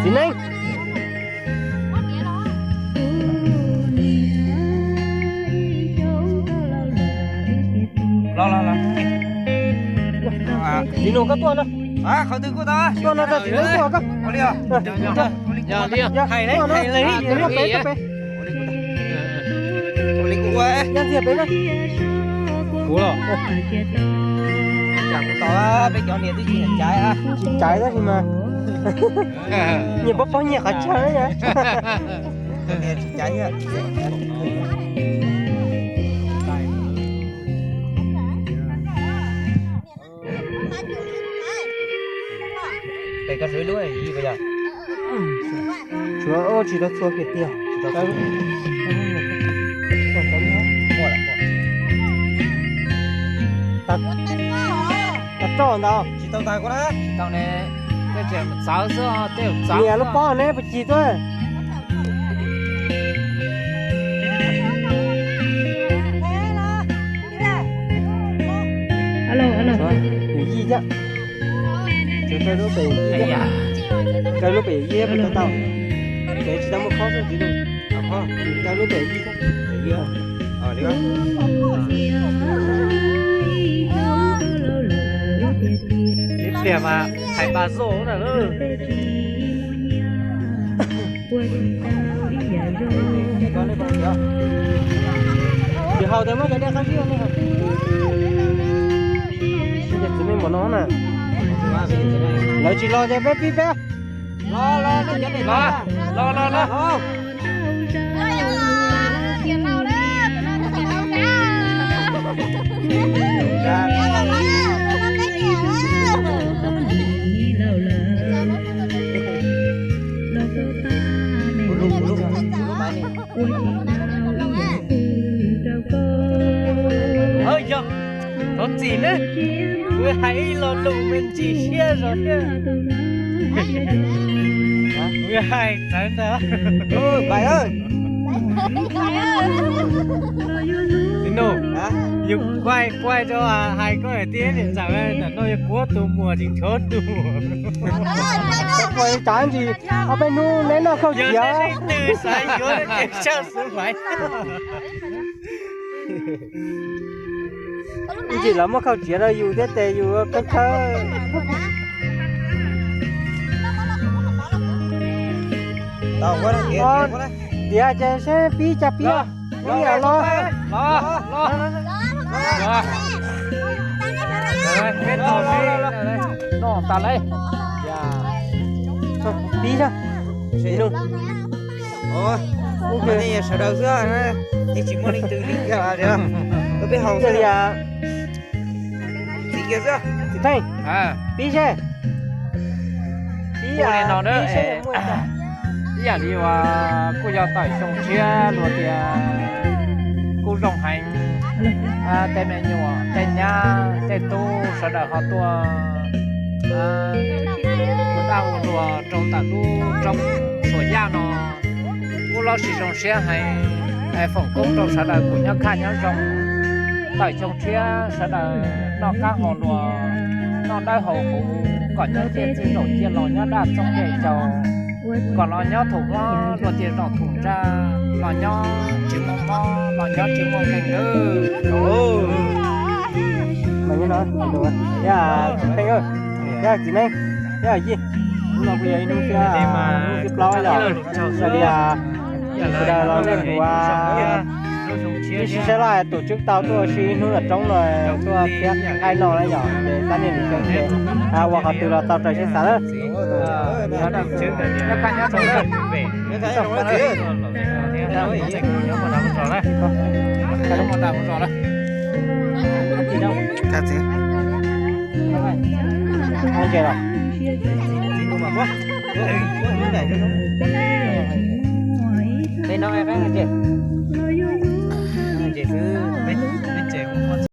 Txiv neej. Los los los. Txiv nus koj tuaj no. Qhov twg kuj tau. Tuaj no tau txiv nus tuaj koj. Ua li os. Hais li, hais li. Ua li kuv ua. Nyob ntxiag peb na. Kuv los. Cas kuv tau peb cov niam twb tsis nyiam caiv, tsis caiv tab sis mas nyias paub paub nyias qhov chaw na. Tsis caiv thiab. Pem koj sawv lub yig ko yog. Tsuav tsis tau txhua kiag tiag. Tas roj ntawd. Tsis tau tas kuv na. Tsis tau ne, tej tseem txawv xwb, tej txawv. Niam lub pob ne puas cig tuaj. Alo, alo. Yus yij thiab. Kaw lub pem yij thiab puas tau tau. Ces tsis tau muaj khob xwb txiv nus. Kaw lub pem yij thiab. Ib pliag mas hais pas zoj na. Tsis haus tas muab cov dej qab zib nej haus. Txiv neej npaum no na. Lawv tsis los ces peb pib peb. Los los los los. Yog, thov txim na, kuv hais ib lo lus me ntsis siab zog thiab. Kuv hais txawv ntag. Txiv nus, yus kuaij kuaij rau hais koj niam tij niam ntxawm, ntawm no yog kuv tus muam tsis nchuav tus. Kuv tsav ntsis ob peb hnub neb noj khauj tsiav. Ntsis lawv muab khauj tsiav rau yus thiab ces yus khawb khawb. Tiav ces seb pib cas pib. Los los los. Peb noj seb noj tas lawm. Pib zog. Ib hnub. Ua, nej yog sawv daws xwb, nej tsis muaj leej twg li kiag los? Peb haus xwb. Txiv Pheej, pib seb. Pib li no, ib yam li uas kuj yog tawm xyoo tshiab luag tias kuj zoo heev, tej me nyuam tej nyab tej tub sawv daws ho tuaj ua dab ua luag rau ntawm lub roob Suam Yaj no. Kuj loj sis zoo siab heev, foom koob rau sawv daws kuj nyob kaj nyob zoo. Tawm xyoo tshiab sawv daws noj qab haus luas, noj dawb haus huv, kom nyob ciaj txwj zaum ciaj laus, nyob daj txob dej caus, kom los nyob thum mob luag tias zaum thum nra, los nyob tsis muaj mob los nyob tsis muaj nkeeg nawb. Yog txiv Pheej, yog txiv Neeb, yog Yij, hnub no kuj yog ib hnub thib plaub yom, yog li sawv daws los nej kuv ib sib saib laj tus tswb tau tuaj ua si ib hnub tom roob no, tuaj thiab nqaij no na yom, ces tab niaj nim xyoo ces ua qhov twg los tau raws siab xav lawm. Peb no, peb no.